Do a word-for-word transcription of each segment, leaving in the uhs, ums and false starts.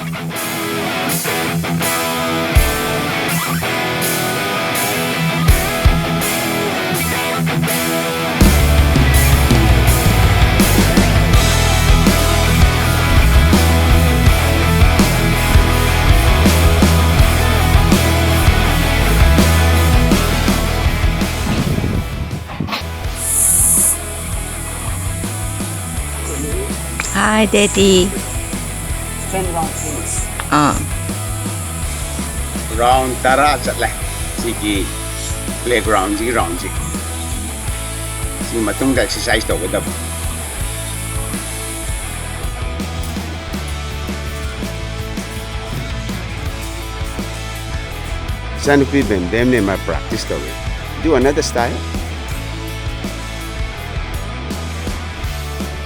Hi, Daddy. ꯑꯥ꯫ Round ꯇꯔꯥ ꯆꯠꯂꯦ ꯁꯤꯒꯤ playground ꯁꯤꯒꯤ round ꯁꯤ꯫ ꯁꯤ ꯃꯇꯨꯡꯗ exercise ꯇꯧꯒꯗꯕ꯫ ꯏꯆꯥꯅꯨꯄꯤ ꯕꯦꯝꯕꯦꯝꯅꯦ ꯃꯥ practice ꯇꯧꯔꯤ꯫ Do another style.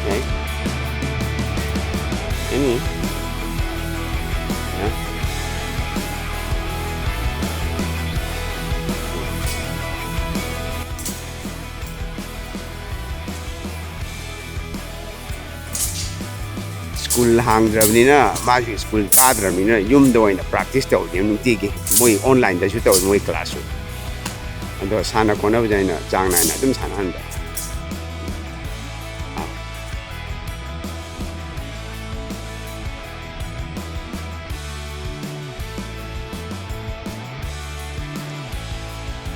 Okay. Any? Yeah. School ꯍꯥꯡꯗ꯭ꯔꯕꯅꯤꯅ, ꯃꯥꯁꯨ school ꯀꯥꯗ꯭ꯔꯕꯅꯤꯅ ꯌꯨꯝꯗ ꯑꯣꯏꯅ practice ꯇꯧꯔꯤꯅꯦ ꯅꯨꯡꯇꯤꯒꯤ꯫ ꯃꯣꯏ online ꯗꯁꯨ ꯇꯧꯏ ꯃꯣꯏ class ꯁꯨ꯫ ꯑꯗꯣ ꯁꯥꯟꯅ ꯈꯣꯠꯅꯕꯁꯦ ꯑꯩꯅ ꯆꯥꯡ ꯅꯥꯏꯅ ꯑꯗꯨꯝ ꯁꯥꯟꯅꯍꯟꯕ꯫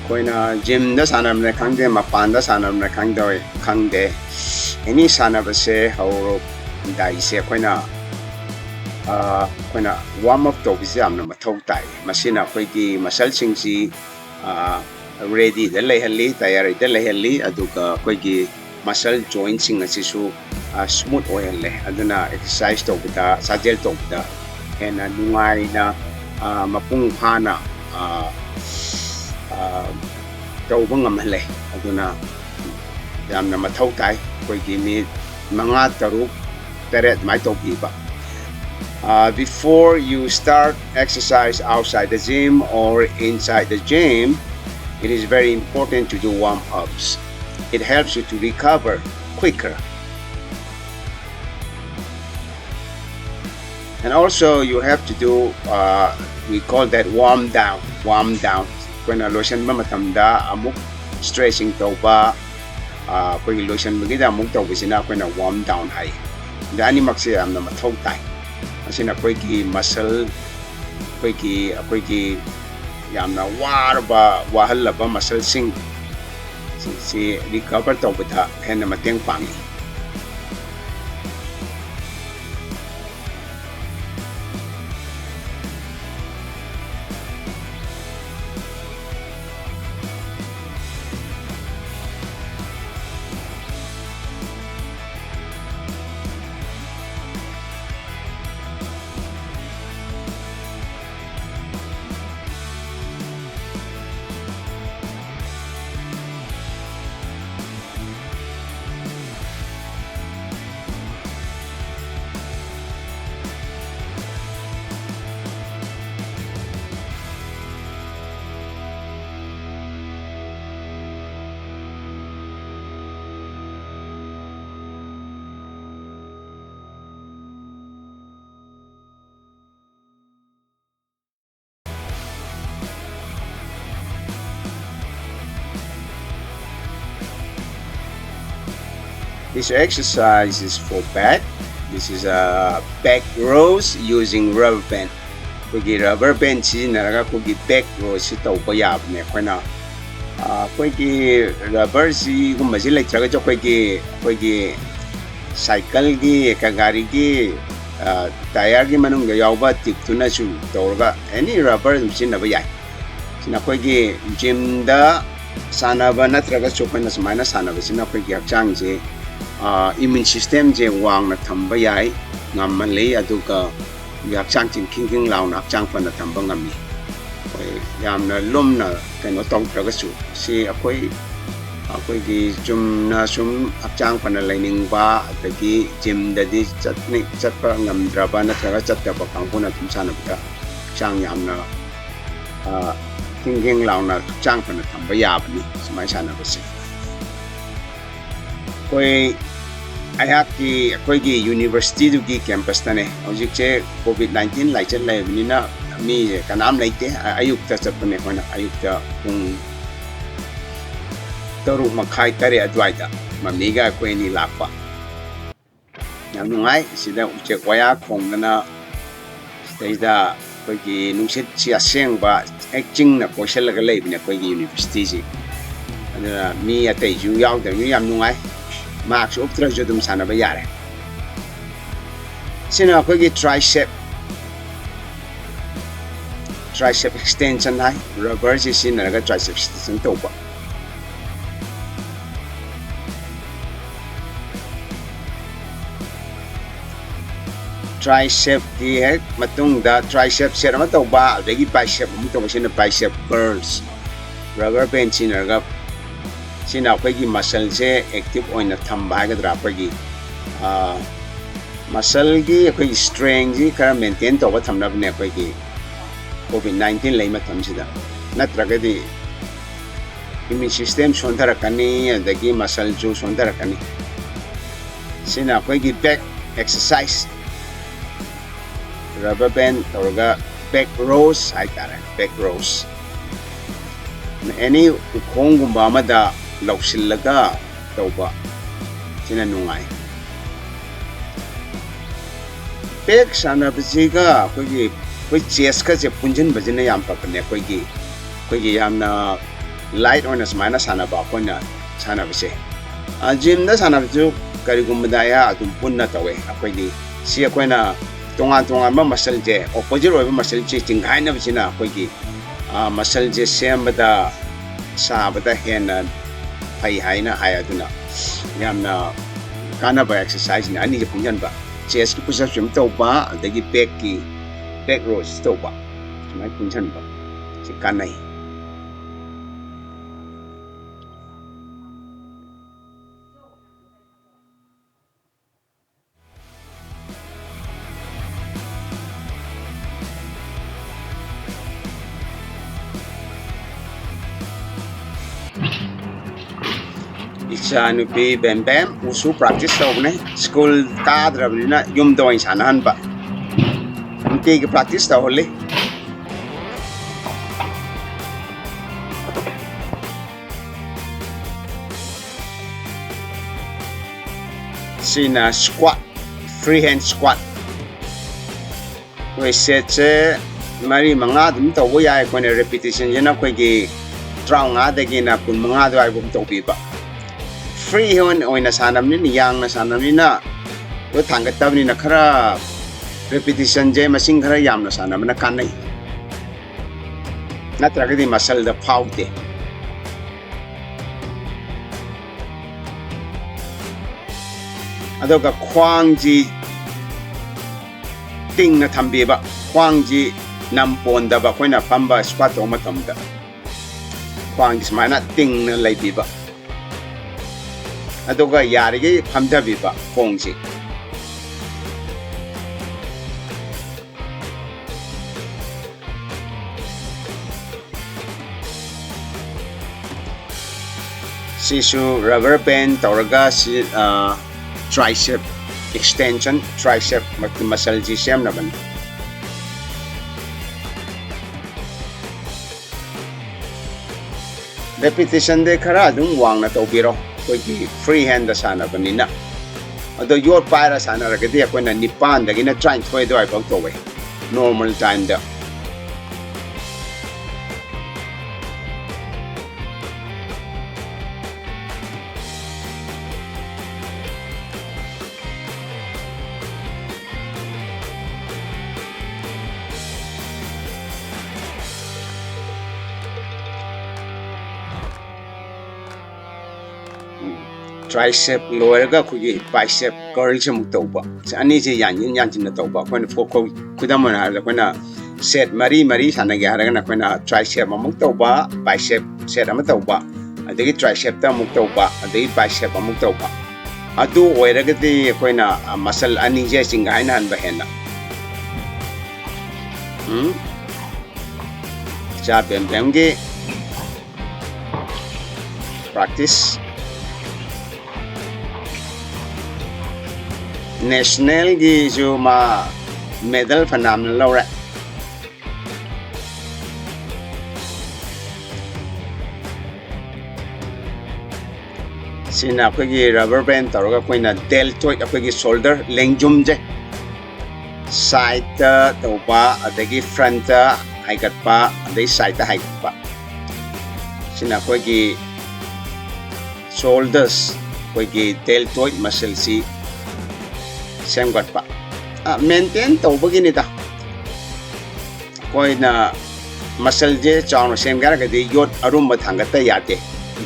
ꯑꯩꯈꯣꯏꯅ gym ꯗ ꯁꯥꯟꯅꯕꯅ ꯈꯪꯗꯦ, ꯃꯄꯥꯟꯗ ꯁꯥꯟꯅꯕꯅ ꯈꯪꯗꯦ, ꯈꯪꯗꯦ, any ꯁꯥꯟꯅꯕꯁꯦ ꯍꯧꯔꯝꯗꯥꯏꯁꯦ ꯑꯩꯈꯣꯏꯅ, ꯑ, ꯑꯩꯈꯣꯏꯅ warm up ꯇꯧꯕꯁꯦ ꯌꯥꯝꯅ ꯃꯊꯧ ꯇꯥꯏ꯫ ꯃꯁꯤꯅ ꯑꯩꯈꯣꯏꯒꯤ muscle ꯁꯤꯡꯁꯤ, ꯑ, ready ꯗ ꯂꯩꯍꯜꯂꯤ, ꯇꯌꯥꯔꯤꯗ ꯂꯩꯍꯜꯂꯤ, ꯑꯗꯨꯒ ꯑꯩꯈꯣꯏꯒꯤ muscle joint ꯁꯤꯡ ꯑꯁꯤꯁꯨ, ꯑ, smooth ꯑꯣꯏꯍꯜꯂꯦ꯫ ꯑꯗꯨꯅ exercise ꯇꯧꯕꯗ, ꯁꯥꯖꯦꯜ ꯇꯧꯕꯗ ꯍꯦꯟꯅ ꯅꯨꯡꯉꯥꯏꯅ, ꯑ, ꯃꯄꯨꯡ ꯐꯥꯅ, ꯑ, ꯑ, ꯇꯧꯕ ꯉꯝꯍꯜꯂꯦ꯫ ꯑꯗꯨꯅ ꯌꯥꯝꯅ ꯃꯊꯧ ꯇꯥꯏ ꯑꯩꯈꯣꯏꯒꯤ ꯃꯤꯅꯤꯠ ꯃꯉꯥ, ꯇꯔꯨꯛ, ꯇꯔꯦꯠ ꯑꯗꯨꯃꯥꯏꯅ ꯇꯧꯕꯤꯕ꯫ Uh, before you start exercise outside the gym or inside the gym, it is very important to do warm-ups. It helps you to recover quicker. And also you have to do, uh, we call that warm down, warm down. ꯑꯩꯈꯣꯏꯅ ꯂꯣꯏꯁꯤꯟꯕ ꯃꯇꯝꯗ ꯑꯃꯨꯛ stretching ꯇꯧꯕ, ꯑ, ꯑꯩꯈꯣꯏꯒꯤ ꯂꯣꯏꯁꯤꯟꯕꯒꯤꯗ ꯑꯃꯨꯛ ꯇꯧꯕꯁꯤꯅ ꯑꯩꯈꯣꯏꯅ warm down ꯍꯥꯏ꯫ ꯑꯗ ꯑꯅꯤꯃꯛꯁꯦ ꯌꯥꯝꯅ ꯃꯊꯧ ꯇꯥꯏ꯫ ꯃꯁꯤꯅ ꯑꯩꯈꯣꯏꯒꯤ muscle, ꯑꯩꯈꯣꯏꯒꯤ, ꯑꯩꯈꯣꯏꯒꯤ ꯌꯥꯝꯅ ꯋꯥꯔꯕ, ꯋꯥꯍꯜꯂꯕ muscleꯁꯤꯡ ꯁꯤ recover ꯇꯧꯕꯗ ꯍꯦꯟꯅ ꯃꯇꯦꯡ ꯄꯥꯡꯉꯤ꯫ This exercise is for back. This is a back rows using rubber band. ꯑꯩꯈꯣꯏꯒꯤ rubber band ꯁꯤꯖꯤꯟꯅꯔꯒ ꯑꯩꯈꯣꯏꯒꯤ back rows ꯁꯤ ꯇꯧꯕ ꯌꯥꯕꯅꯦ꯫ ꯑꯩꯈꯣꯏꯅ, ꯑ, ꯑꯩꯈꯣꯏꯒꯤ rubber ꯁꯤꯒꯨꯝꯕꯁꯤ ꯂꯩꯇ꯭ꯔꯒꯁꯨ ꯑꯩꯈꯣꯏꯒꯤ, ꯑꯩꯈꯣꯏꯒꯤ cycleꯒꯤ, ꯒꯥꯔꯤꯒꯤ, ꯑ, tyreꯒꯤ ꯃꯅꯨꯡꯗ ꯌꯥꯎꯕ tube ꯇꯨꯅꯁꯨ ꯇꯧꯔꯒ any rubber ꯑꯗꯨꯝ ꯁꯤꯖꯤꯟꯅꯕ ꯌꯥꯏ꯫ ꯁꯤꯅ ꯑꯩꯈꯣꯏꯒꯤ gymꯗ ꯁꯥꯟꯅꯕ ꯅꯠꯇ꯭ꯔꯒꯁꯨ ꯑꯩꯈꯣꯏꯅ ꯁꯨꯃꯥꯏꯅ ꯁꯥꯟꯅꯕꯁꯤꯅ ꯑꯩꯈꯣꯏꯒꯤ ꯍꯛꯆꯥꯡꯁꯦ, ꯑ, immune systemꯁꯦ ꯋꯥꯡꯅ ꯊꯝꯕ ꯌꯥꯏ, ꯉꯝꯍꯜꯂꯤ, ꯑꯗꯨꯒ ꯑꯩꯈꯣꯏꯒꯤ ꯍꯛꯆꯥꯡꯁꯦ ꯈꯤꯡ ꯈꯤꯡ ꯂꯥꯎꯅ ꯍꯛꯆꯥꯡ ꯐꯅ ꯊꯝꯕ ꯉꯝꯃꯤ꯫ ꯑꯩꯈꯣꯏ ꯌꯥꯝꯅ ꯂꯨꯝꯅ ꯀꯩꯅꯣ ꯇꯧꯗ꯭ꯔꯒꯁꯨ ꯁꯤ ꯑꯩꯈꯣꯏ, ꯑꯩꯈꯣꯏꯒꯤ ꯆꯨꯝꯅ ꯁꯨꯝ ꯍꯛꯆꯥꯡ ꯐꯅ ꯂꯩꯅꯤꯡꯕ, ꯑꯗꯒꯤ gymꯗꯗꯤ ꯆꯠꯅꯤꯡ-, ꯆꯠꯄ ꯉꯝꯗ꯭ꯔꯕ ꯅꯠꯇ꯭ꯔꯒ ꯆꯠꯇꯕ ꯀꯥꯡꯕꯨꯅ ꯑꯗꯨꯝ ꯁꯥꯟꯅꯕꯗ ꯍꯛꯆꯥꯡ ꯌꯥꯝꯅ, ꯑ, ꯈꯤꯡ ꯈꯤꯡ ꯂꯥꯎꯅ ꯍꯛꯆꯥꯡ ꯐꯅ ꯊꯝꯕ ꯌꯥꯕꯅꯤ ꯁꯨꯃꯥꯏꯅ ꯁꯥꯟꯅꯕꯁꯦ꯫ ꯑꯩꯈꯣꯏ ꯑꯩꯍꯥꯛꯀꯤ, ꯑꯩꯈꯣꯏꯒꯤ universityꯗꯨꯒꯤ campusꯇꯅꯦ꯫ ꯍꯧꯖꯤꯛꯁꯦ COVID nineteen ꯂꯥꯏꯆꯠ ꯂꯩꯕꯅꯤꯅ ꯃꯤꯁꯦ ꯀꯅꯥꯝ ꯂꯩꯇꯦ꯫ ꯑ-, ꯑꯌꯨꯛꯇ ꯆꯠꯄꯅꯦ ꯑꯩꯈꯣꯏꯅ, ꯑꯌꯨꯛꯇ ꯄꯨꯡ ꯇꯔꯨꯛ ꯃꯈꯥꯏ, ꯇꯔꯦꯠ ꯑꯗꯨꯋꯥꯏꯗ ꯃꯝꯃꯤꯒ ꯑꯩꯈꯣꯏ ꯑꯅꯤ ꯂꯥꯛꯄ꯫ ꯌꯥꯝ ꯅꯨꯡꯉꯥꯏ꯫ ꯁꯤꯗ ꯎꯆꯦꯛ ꯋꯥꯌꯥ ꯈꯣꯡꯗꯅ, ꯁꯤꯗꯩꯗ ꯑꯩꯈꯣꯏꯒꯤ ꯅꯨꯡꯁꯤꯠꯁꯤ ꯑꯁꯦꯡꯕ ꯍꯦꯛ ꯆꯤꯡꯅ ꯀꯣꯏꯁꯤꯜꯂꯒ ꯂꯩꯕꯅꯦ ꯑꯩꯈꯣꯏꯒꯤ universityꯁꯤ꯫ ꯑꯗꯨꯅ ꯃꯤ ꯑꯇꯩꯁꯨ ꯌꯥꯎꯗꯕꯅꯤꯅ ꯌꯥꯝ ꯅꯨꯡꯉꯥꯏ꯫ Mask ꯎꯞꯇ꯭ꯔꯁꯨ ꯑꯗꯨꯝ ꯁꯥꯟꯅꯕ ꯌꯥꯔꯦ꯫ ꯁꯤꯅ ꯑꯩꯈꯣꯏꯒꯤ tricep, tricep extension ꯍꯥꯏ, rubberꯁꯤ ꯁꯤꯖꯤꯟꯅꯔꯒ tricep extension ꯇꯧꯕ꯫ Tricepꯀꯤ ꯍꯦꯛ ꯃꯇꯨꯡꯗ tricep set ꯑꯃ ꯇꯧꯕ, ꯑꯗꯒꯤ bicep ꯑꯃ ꯇꯧꯕ, ꯁꯤꯅ bicep curls꯫ Rubber band ꯁꯤꯖꯤꯟꯅꯔꯒ, ꯁꯤꯅ ꯑꯩꯈꯣꯏꯒꯤ muscleꯁꯦ active ꯑꯣꯏꯅ ꯊꯝꯕ ꯍꯥꯏꯒꯗ꯭ꯔꯥ, ꯑꯩꯈꯣꯏꯒꯤ, ꯑ, muscleꯒꯤ ꯑꯩꯈꯣꯏꯒꯤ strengthꯁꯤ ꯈꯔ maintain ꯇꯧꯕ ꯊꯝꯅꯕꯅꯦ ꯑꯩꯈꯣꯏꯒꯤ COVID nineteen ꯂꯩ ꯃꯇꯝꯁꯤꯗ꯫ ꯅꯠꯇ꯭ꯔꯒꯗꯤ immune system ꯁꯣꯟꯊꯔꯛꯀꯅꯤ, ꯑꯗꯒꯤ muscleꯁꯨ ꯁꯣꯟꯊꯔꯛꯀꯅꯤ꯫ ꯁꯤꯅ ꯑꯩꯈꯣꯏꯒꯤ back exercise, rubber band ꯇꯧꯔꯒ back rows ꯍꯥꯏꯇꯥꯔꯦ, back rows꯫ Any ꯎꯈꯣꯡꯒꯨꯝꯕ ꯑꯃꯗ ꯂꯧꯁꯤꯜꯂꯒ ꯇꯧꯕ, ꯁꯤꯅ ꯅꯨꯡꯉꯥꯏ꯫ Pec ꯁꯥꯟꯅꯕꯁꯤꯒ ꯑꯩꯈꯣꯏꯒꯤ, ꯑꯩꯈꯣꯏ chestꯀꯁꯦ ꯄꯨꯟꯁꯤꯟꯕꯁꯤꯅ ꯌꯥꯝ ꯐꯕꯅꯦ꯫ ꯑꯩꯈꯣꯏꯒꯤ, ꯑꯩꯈꯣꯏꯒꯤ ꯌꯥꯝꯅ light ꯑꯣꯏꯅ ꯁꯨꯃꯥꯏꯅ ꯁꯥꯟꯅꯕ, ꯑꯩꯈꯣꯏꯅ ꯁꯥꯟꯅꯕꯁꯦ꯫ ꯑ, gymꯗ ꯁꯥꯟꯅꯕꯁꯨ ꯀꯔꯤꯒꯨꯝꯕꯗ ꯑꯩꯍꯥꯛ ꯑꯗꯨꯝ ꯄꯨꯟꯅ ꯇꯧꯋꯦ꯫ ꯑꯩꯈꯣꯏꯒꯤ, ꯁꯤ ꯑꯩꯈꯣꯏꯅ ꯇꯣꯉꯥꯟ ꯇꯣꯉꯥꯟꯕ muscleꯁꯦ opposite ꯑꯣꯏꯕ muscleꯁꯦ ꯆꯤꯡꯈꯥꯏꯅꯕꯁꯤꯅ ꯑꯩꯈꯣꯏꯒꯤ, ꯑ, muscleꯁꯦ ꯁꯦꯝꯕꯗ, ꯁꯥꯕꯗ ꯍꯦꯟꯅ ꯐꯩ ꯍꯥꯏꯅ ꯍꯥꯏ꯫ ꯑꯗꯨꯅ ꯌꯥꯝꯅ ꯀꯥꯟꯅꯕ exerciseꯅꯤ꯫ ꯑꯅꯤꯁꯦ ꯄꯨꯟꯁꯤꯟꯕ, chestꯀꯤ push-up ꯑꯃ ꯇꯧꯕ, ꯑꯗꯒꯤ pecꯀꯤ, pec rows ꯇꯧꯕ, ꯁꯨꯃꯥꯏꯅ ꯄꯨꯟꯁꯤꯟꯕ ꯁꯤ ꯀꯥꯟꯅꯩ꯫ ꯏꯆꯥꯅꯨꯄꯤ ꯕꯦꯝ ꯕꯦꯝ ꯋꯨꯁꯨ practice ꯇꯧꯕꯅꯦ꯫ ꯁ꯭ꯀꯨꯜ ꯀꯥꯗ꯭ꯔꯕꯅꯤꯅ ꯌꯨꯝꯗ ꯑꯣꯏꯅ ꯁꯥꯟꯅꯍꯟꯕ꯫ ꯅꯨꯡꯇꯤꯒꯤ practice ꯇꯧꯍꯜꯂꯤ꯫ ꯁꯤꯅ squat, free hand squat꯫ ꯑꯩꯈꯣꯏ setꯁꯦ ꯃꯔꯤ ꯃꯉꯥ ꯑꯗꯨꯝ ꯇꯧꯕ ꯌꯥꯏ꯫ ꯑꯩꯈꯣꯏꯅ repetitionꯁꯤꯅ ꯑꯩꯈꯣꯏꯒꯤ ꯇꯔꯥꯃꯉꯥꯗꯒꯤꯅ ꯀꯨꯟꯃꯉꯥ ꯑꯗꯨꯋꯥꯏꯐꯥꯎ ꯇꯧꯕꯤꯕ꯫ Free hand ꯑꯣꯏꯅ ꯁꯥꯟꯅꯕꯅꯤꯅ, ꯌꯥꯡꯅ ꯁꯥꯟꯅꯕꯅꯤꯅ, ꯑꯗꯨ ꯊꯥꯡꯒꯠꯇꯕꯅꯤꯅ ꯈꯔ repetitionꯁꯦ ꯃꯁꯤꯡ ꯈꯔ ꯌꯥꯝꯅ ꯁꯥꯟꯅꯕꯅ ꯀꯥꯟꯅꯩ꯫ ꯅꯠꯇ꯭ꯔꯒꯗꯤ muscleꯗ ꯐꯥꯎꯗꯦ꯫ ꯑꯗꯨꯒ ꯈ꯭ꯋꯥꯡꯁꯤ ꯇꯤꯡꯅ ꯊꯝꯕꯤꯕ, ꯈ꯭ꯋꯥꯡꯁꯤ ꯅꯝ ꯄꯣꯟꯗꯕ, ꯑꯩꯈꯣꯏꯅ ꯐꯝꯕ squat ꯇꯧꯕ ꯃꯇꯝꯗ ꯈ꯭ꯋꯥꯡꯁꯤ ꯁꯨꯃꯥꯏꯅ ꯇꯤꯡꯅ ꯂꯩꯕꯤꯕ, ꯑꯗꯨꯒ ꯌꯥꯔꯤꯈꯩ ꯐꯝꯊꯕꯤꯕ ꯈꯣꯡꯁꯤ꯫ ꯁꯤꯁꯨ rubber band ꯇꯧꯔꯒ ꯁꯤ, ꯑ, tricep extension, tricep muscleꯁꯤ ꯁꯦꯝꯅꯕꯅꯤ꯫ Repetitionꯗꯤ ꯈꯔ ꯑꯗꯨꯝ ꯋꯥꯡꯅ ꯇꯧꯕꯤꯔꯣ, ꯑꯩꯈꯣꯏꯒꯤ free handꯗ ꯁꯥꯟꯅꯕꯅꯤꯅ꯫ ꯑꯗꯣ ꯌꯣꯠ ꯄꯥꯏꯔ ꯁꯥꯟꯅꯔꯒꯗꯤ ꯑꯩꯈꯣꯏꯅ ꯅꯤꯄꯥꯟꯗꯒꯤꯅ ꯇꯔꯥꯅꯤꯊꯣꯏ ꯑꯗꯨꯋꯥꯏꯐꯥꯎ ꯇꯧꯋꯦ, normal timeꯗ꯫ Tricep ꯂꯣꯏꯔꯒ ꯑꯩꯈꯣꯏꯒꯤ bicep curlꯁꯦ ꯑꯃꯨꯛ ꯇꯧꯕ꯫ ꯁꯤ ꯑꯅꯤꯁꯦ ꯌꯥꯟꯁꯤꯟ ꯌꯥꯟꯁꯤꯟꯅ ꯇꯧꯕ꯫ ꯑꯩꯈꯣꯏꯅ ꯈꯨ-, ꯈꯨ-, ꯈꯨꯗꯝ ꯑꯣꯏꯅ ꯍꯥꯏꯔꯕꯗ, ꯑꯩꯈꯣꯏꯅ set ꯃꯔꯤ ꯃꯔꯤ ꯁꯥꯟꯅꯒꯦ ꯍꯥꯏꯔꯒꯅ ꯑꯩꯈꯣꯏꯅ tricep ꯑꯃꯨꯛ ꯇꯧꯕ, bicep set ꯑꯃ ꯇꯧꯕ, ꯑꯗꯒꯤ tricepꯇ ꯑꯃꯨꯛ ꯇꯧꯕ, ꯑꯗꯒꯤ bicep ꯑꯃꯨꯛ ꯇꯧꯕ꯫ ꯑꯗꯨ ꯑꯣꯏꯔꯒꯗꯤ ꯑꯩꯈꯣꯏꯅ muscle ꯑꯅꯤꯁꯦ ꯆꯤꯡꯒꯥꯏꯅꯍꯟꯕ ꯍꯦꯟꯅ꯫ ꯎꯝ? ꯏꯆꯥ ꯕꯦꯝꯕꯦꯝꯒꯤ practice꯫ ꯅꯦꯁꯅꯦꯜꯒꯤꯁꯨ ꯃꯥ ꯃꯦꯗꯜ ꯐꯅꯌꯥꯝꯅ ꯂꯧꯔꯦ꯫ ꯁꯤꯅ ꯑꯩꯈꯣꯏꯒꯤ ꯔꯕꯔ ꯕꯦꯟ ꯇꯧꯔꯒ ꯑꯩꯈꯣꯏꯅ ꯗꯦꯜꯇꯣꯏꯗ, ꯑꯩꯈꯣꯏꯒꯤ ꯁꯣꯜꯗꯔ ꯂꯦꯡꯖꯨꯝꯁꯦ ꯁꯥꯏꯗꯇ ꯇꯧꯕ, ꯑꯗꯒꯤ ꯐ꯭ꯔꯟꯠꯇ ꯍꯥꯏꯒꯠꯄ, ꯑꯗꯩ ꯁꯥꯏꯗꯇ ꯍꯥꯏꯒꯠꯄ꯫ ꯁꯤꯅ ꯑꯩꯈꯣꯏꯒꯤ ꯁꯣꯜꯗꯔꯁ, ꯑꯩꯈꯣꯏꯒꯤ ꯗꯦꯜꯇꯣꯏꯗ ꯃꯁꯜꯁꯤ ꯁꯦꯝꯒꯠꯄ, ꯃꯦꯟꯇꯦꯟ ꯇꯧꯕꯒꯤꯅꯤꯗ꯫ ꯑꯩꯈꯣꯏꯅ ꯃꯁꯜꯁꯦ ꯆꯥꯎꯅ ꯁꯦꯝꯒꯦ ꯍꯥꯏꯔꯒꯗꯤ ꯌꯣꯠ ꯑꯔꯨꯝꯕ ꯊꯥꯡꯒꯠꯇ ꯌꯥꯗꯦ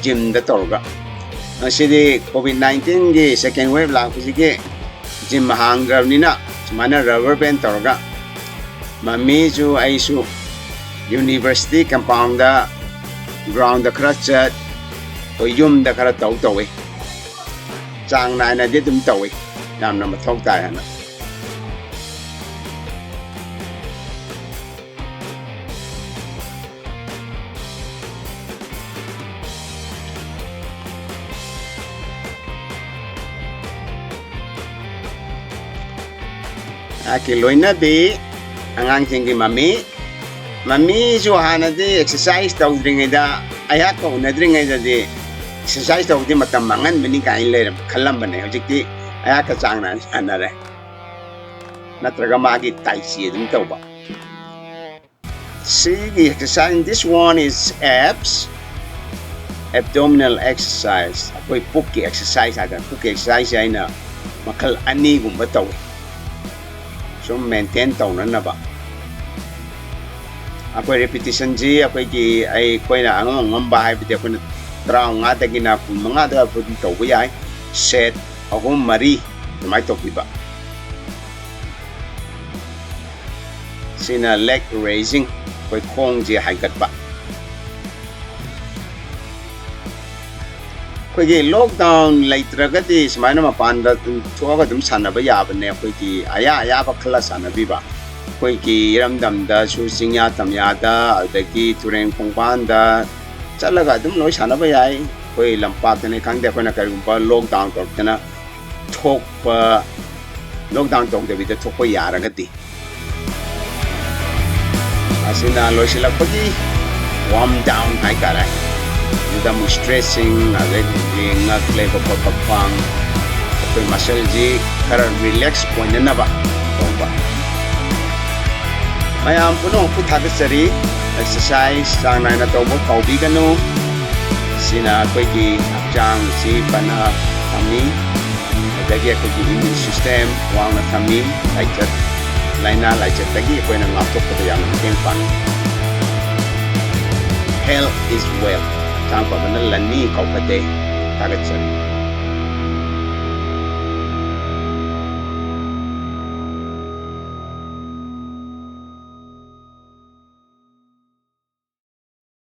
ꯖꯤꯝꯗ ꯇꯧꯔꯒ꯫ ꯉꯁꯤꯗꯤ ꯀꯣꯚꯤꯗ ꯅꯥꯏꯟꯇꯤꯟꯒꯤ ꯁꯦꯀꯦꯟ ꯋꯦꯕ ꯂꯥꯛꯄꯁꯤꯒꯤ ꯖꯤꯝ ꯍꯥꯡꯗ꯭ꯔꯕꯅꯤꯅ ꯁꯨꯃꯥꯏꯅ ꯔꯕꯔ ꯕꯦꯟ ꯇꯧꯔꯒ ꯃꯝꯃꯤꯁꯨ ꯑꯩꯁꯨ ꯌꯨꯅꯤꯚꯔꯁꯤꯇꯤ ꯀꯝꯄꯥꯎꯟꯗ, ꯒ꯭ꯔꯥꯎꯟꯗ ꯈꯔ ꯆꯠ, ꯑꯩꯈꯣꯏ ꯌꯨꯝꯗ ꯈꯔ ꯇꯧ ꯇꯧꯏ꯫ ꯆꯥꯡ ꯅꯥꯏꯅꯗꯤ ꯑꯗꯨꯝ ꯇꯧꯏ꯫ ꯌꯥꯝꯅ ꯃꯊꯧ ꯇꯥꯏ ꯍꯥꯏꯅ꯫ ꯑꯩꯍꯥꯛꯀꯤ ꯂꯣꯏꯅꯕꯤ ꯑꯉꯥꯡꯁꯤꯡꯒꯤ ꯃꯃꯤ꯫ ꯃꯃꯤꯁꯨ ꯍꯥꯟꯅꯗꯤ ꯑꯦꯛꯁꯔꯁꯥꯏꯁ ꯇꯧꯗ꯭ꯔꯤꯉꯩꯗ, ꯑꯩꯍꯥꯛꯀ ꯎꯅꯗ꯭ꯔꯤꯉꯩꯗꯗꯤ ꯑꯦꯛꯁꯔꯁꯥꯏꯁ ꯇꯧꯕꯗꯤ ꯃꯇꯝ ꯃꯥꯡꯍꯟꯕꯅꯤ ꯀꯥꯏꯅ ꯂꯩꯔꯝ-, ꯈꯜꯂꯝꯕꯅꯦ꯫ ꯍꯧꯖꯤꯛꯇꯤ ꯑꯩꯍꯥꯛꯀ ꯆꯥꯡ ꯅꯥꯏꯅ ꯁꯥꯟꯅꯔꯦ, ꯅꯠꯇ꯭ꯔꯒ ꯃꯥꯒꯤ ꯇꯥꯏ ꯆꯤ ꯑꯗꯨꯝ ꯇꯧꯕ꯫ ꯁꯤꯒꯤ exercise, this one is abs, abdominal exercise, ꯑꯩꯈꯣꯏ ꯄꯨꯛꯀꯤ ꯑꯦꯛꯁꯔꯁꯥꯏꯁ ꯍꯥꯏꯇꯥꯔꯦ꯫ ꯄꯨꯛꯀꯤ ꯑꯦꯛꯁꯔꯁꯥꯏꯁꯁꯦ ꯑꯩꯅ ꯃꯈꯜ ꯑꯅꯤꯒꯨꯝꯕ ꯇꯧꯏ, ꯁꯨꯝ ꯃꯦꯟꯇꯦꯟ ꯇꯧꯅꯅꯕ꯫ ꯑꯩꯈꯣꯏ ꯔꯤꯄꯤꯇꯤꯁꯟꯁꯤ ꯑꯩꯈꯣꯏꯒꯤ, ꯑꯩꯈꯣꯏꯅ ꯑꯉꯝ ꯑꯉꯝꯕ ꯍꯥꯏꯕꯗꯤ ꯑꯩꯈꯣꯏꯅ ꯇꯔꯥꯃꯉꯥꯗꯒꯤꯅ ꯀꯨꯟꯃꯉꯥꯗ ꯑꯗꯨꯝ ꯇꯧꯕ ꯌꯥꯏ꯫ ꯁꯦꯠ ꯑꯍꯨꯝ ꯃꯔꯤ ꯑꯗꯨꯃꯥꯏꯅ ꯇꯧꯕꯤꯕ꯫ ꯁꯤꯅ ꯂꯦꯒ ꯔꯦꯖꯤꯡ, ꯑꯩꯈꯣꯏ ꯈꯣꯡꯁꯦ ꯍꯥꯏꯒꯠꯄ꯫ ꯑꯩꯈꯣꯏꯒꯤ ꯂꯣꯛꯗꯥꯎꯟ ꯂꯩꯇ꯭ꯔꯒꯗꯤ ꯁꯨꯃꯥꯏꯅ ꯃꯄꯥꯟꯗ ꯑꯗꯨꯝ ꯊꯣꯛꯑꯒ ꯑꯗꯨꯝ ꯁꯥꯟꯅꯕ ꯌꯥꯕꯅꯦ꯫ ꯑꯩꯈꯣꯏꯒꯤ ꯑꯌꯥ ꯑꯌꯥꯕ ꯈꯜꯂ ꯁꯥꯟꯅꯕꯤꯕ꯫ ꯑꯩꯈꯣꯏꯒꯤ ꯏꯔꯝꯗꯝꯗꯁꯨ, ꯆꯤꯡꯌꯥ ꯇꯝꯌꯥꯗ, ꯑꯗꯒꯤ ꯇꯨꯔꯦꯟ ꯈꯣꯡꯕꯥꯟꯗ ꯆꯠꯂꯒ ꯑꯗꯨꯝ ꯂꯣꯏ ꯁꯥꯟꯅꯕ ꯌꯥꯏ꯫ ꯑꯩꯈꯣꯏ ꯂꯝꯄꯥꯛꯇꯅꯤ ꯈꯪꯗꯦ, ꯑꯩꯈꯣꯏꯅ ꯀꯔꯤꯒꯨꯝꯕ ꯂꯣꯛꯗꯥꯎꯟ ꯇꯧꯔꯛꯇꯅ ꯊꯣꯛꯄ ꯅꯣꯛ ꯗꯥꯎꯟ ꯇꯧꯗꯕꯤꯗ ꯊꯣꯛꯄ ꯌꯥꯔꯒꯗꯤ꯫ ꯑꯁꯤꯅ ꯂꯣꯏꯁꯤꯜꯂꯛꯄꯒꯤ ꯋꯥꯔꯝ ꯗꯥꯎꯟ ꯍꯥꯏꯇꯥꯔꯦ꯫ ꯑꯗꯨꯗ ꯑꯃꯨꯛ ꯁ꯭ꯇꯔꯦꯆꯤꯡ, ꯑꯗꯒꯤ ꯉꯛ ꯂꯩꯕ ꯈꯣꯠꯄ, ꯈ꯭ꯋꯥꯡ, ꯑꯩꯈꯣꯏ ꯃꯁꯜꯁꯤ ꯈꯔ ꯔꯤꯂꯦꯛꯁ ꯑꯣꯏꯅꯅꯕ ꯇꯧꯕ꯫ ꯃꯌꯥꯝ ꯄꯨꯝꯅꯃꯛꯄꯨ ꯊꯥꯒꯠꯆꯔꯤ꯫ ꯑꯦꯛꯁꯔꯁꯥꯏꯁ ꯆꯥꯡ ꯅꯥꯏꯅ ꯇꯧꯕ ꯀꯥꯎꯕꯤꯒꯅꯨ꯫ ꯁꯤꯅ ꯑꯩꯈꯣꯏꯒꯤ ꯍꯛꯆꯥꯡꯁꯤ ꯐꯅ ꯊꯝꯃꯤ꯫ ꯑꯗꯒꯤ ꯑꯩꯈꯣꯏꯒꯤ ꯏꯃ꯭ꯌꯨꯟ ꯁꯤꯁꯇꯦꯝ ꯋꯥꯡꯅ ꯊꯝꯃꯤ꯫ ꯂꯥꯏꯆꯠ, ꯂꯥꯏꯅꯥ ꯂꯥꯏꯆꯠꯇꯒꯤ ꯑꯩꯈꯣꯏꯅ ꯉꯥꯛꯊꯣꯛꯄꯗ ꯌꯥꯝꯅ ꯃꯇꯦꯡ ꯄꯥꯡꯉꯤ꯫ Health is wealth. ꯍꯛꯆꯥꯡ ꯐꯕꯅ ꯂꯟꯅꯤ ꯀꯥꯎꯐꯗꯦ꯫ ꯊꯥꯒꯠꯆꯔꯤ꯫